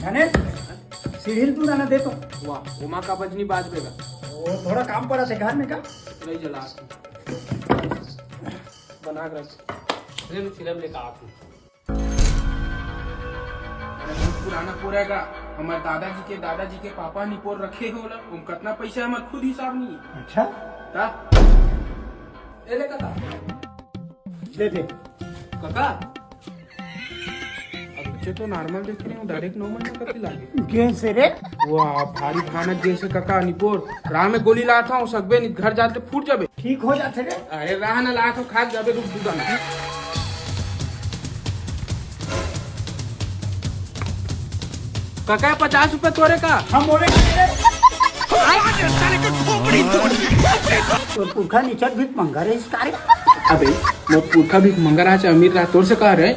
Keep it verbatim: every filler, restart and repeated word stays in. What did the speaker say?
जाने, सीढ़ी ल तू जाना दे तो। वाह, ओमा का बजनी बाज बेगा। वो थोड़ा काम पड़ा थे घर में का। नहीं जला। बना के रख। सिलम, सिलम लेकर आती। अरे बहुत पुराना पोर हे गा। हमर दादाजी के दादाजी के पापा निपोर रखे हे ओला। ओम कतना पैसा हे, हमर खुद हिसाब नहीं हे। अच्छा। ता? ए ले कका। दे दे। कका? अब इच्छे तो नॉर्मल देख रहे हो, डायरेक्ट नौ महीने कति लागे। गैस हे रे। वाह, भारी भयानक गैस हे कका, निपोर। राह में गोली लात हूँ, सकबे नहीं, घर जाते फूट जाबे। ठीक हो जाथे रे। अरे राह ना लात हूँ, खात जाबे, रुक दुकान। कका, पचास रुपए तोरे का? हम बोले तोर पुरखा निचट भी मंगा रहे इस कार्य। अबे, मोर पुरखा भी मंगा रहा, चाहे अमीर रहा, तोर से कह रहे।